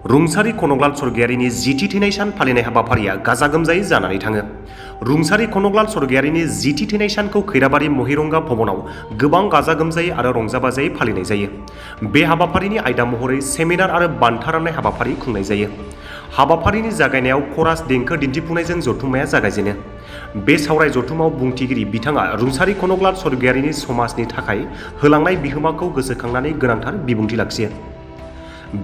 रुंसारि कनकलाल स्वर्गयारिनि जिथि थैनाय सान फालिनाय हाबाफारिया गाजा गोमजायै जानानै थाङो। रुंसारि कनकलाल स्वर्गयारिनि जिथि थैनाय सानखौ खैराबारि महिरंगा भवनाव गोबां गाजा गोमजायै आरो रंजा बाजायै फालिनाय जायो। बे हाबाफारिनि आयदा महरै सेमिनार आरो बान्था राननाय हाबाफारि खुंनाय जायो। हाबाफारिनि जागायनायाव खरास देंखो दिन्थिफुंनायजों जथुम्माया जागायजेनो। बे सावराय जथुमाव बुंथिगिरि बिथाङा रुंसारि कनकलाल स्वर्गयारिनि समाजनि थाखाय होलांनाय बिहोमाखौ गोसोखांनानै गोनांथार बिबुंथि लाखियो।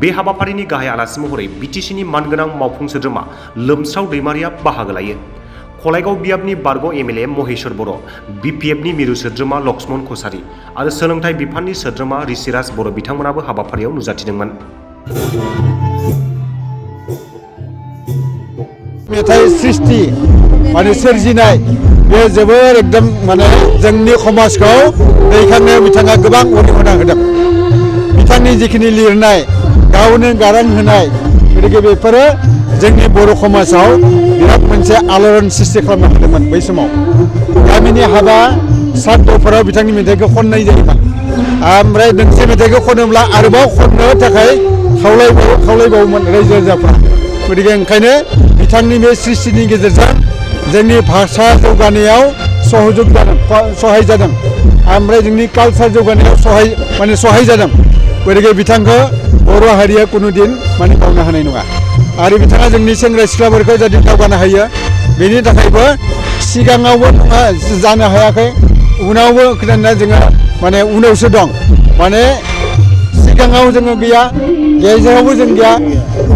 बे हाबाफारिनि गाहाय आलासि महरै बिटिसिनि मानगोनां मावफुं सोद्रोमा लोमस्राव दैमारिया बाहागो लायो। खलायगाव बियाबनि बारग' एमएलए महेश्वर बर', बिपिएफनि मिरु सोद्रोमा लक्ष्मण कसारी आरो सोलोंथाइ बिफाननि सोद्रोमा ऋषिराज बर' बिथांमोनाबो हाबाफारियाव नुजाथिदोंमोन। मेथाइ सृष्टि माने सोरजिनाय बे जोबोर एकदम माने जोंनि समाजखौ दैखांनायाव बिथाङा गोबां अरिहना होदों। बिथांनि जिखिनि लिरनाय गावनो गारां होनाय गतिके बेफोरो जोंनि बर' समाजाव बिराद मोनसे आलोड़न सृष्टि खालामना होदोंमोन। बै समाव गामिनि हाबा सारदफोराव बिथांनि मेथाइखौ खननाय जायोमोन। ओमफ्राय दोंसे मेथाइखौ खनोब्ला आरोबाव खननो थाखाय खावलायबावोमोन रायजो राजाफ्रा। गतिके ओंखायनो बिथांनि बे सृष्टिनि गेजेरजों जोंनि भाषा जौगानायाव सहाय जादों। ओमफ्राय जोंनि कालचार जौगानायाव सहाय जादों। गतिके बिथांखौ बर' हारिया कुनु दिन माने बावनो हानाय नङा। आरो बिथाङा जोंनि सेंग्रा सिख्लाफोरखौ जुदि दावगानो हायो बेनि थाखायबो सिगाङावबो जानो हायाखै, उनावबो खोनाना जोङो माने उनावसो दं। माने सिगाङाव जोङो गैया, गेजेरावबो जों गैया,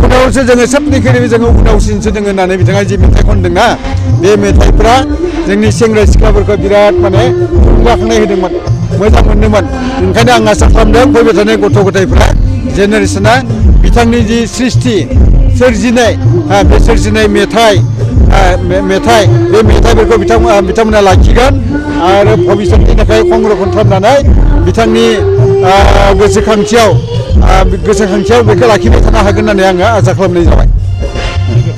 उनावसो जोङो सबनिख्रुइबो जोङो उनावसिनसो दोङो होननानै बिथाङा जि मेथाइ खनदोंना बे मेथाइफ्रा जोंनि सेंग्रा सिख्लाफोरखौ बिराद माने थुलुंगाखांनाय होदोंमोन, मोजां मोनदोंमोन। ओंखायनो आं आसा खालामदों फैबाय थानाय गथ' गथायफ्रा जेनेरेसना बिथांनि जि सृष्टि सोरजिनाय बे सोरजिनाय मेथाइ बे मेथाइफोरखौ बिथांमोना लाखिगोन आरो भबिष्यतनि थाखाय संरक्षण खालामनानै बिथांनि गोसोखांथियाव बेखौ लाखिबाय थानो हागोन होननानै आङो आसा खालामनाय जाबाय।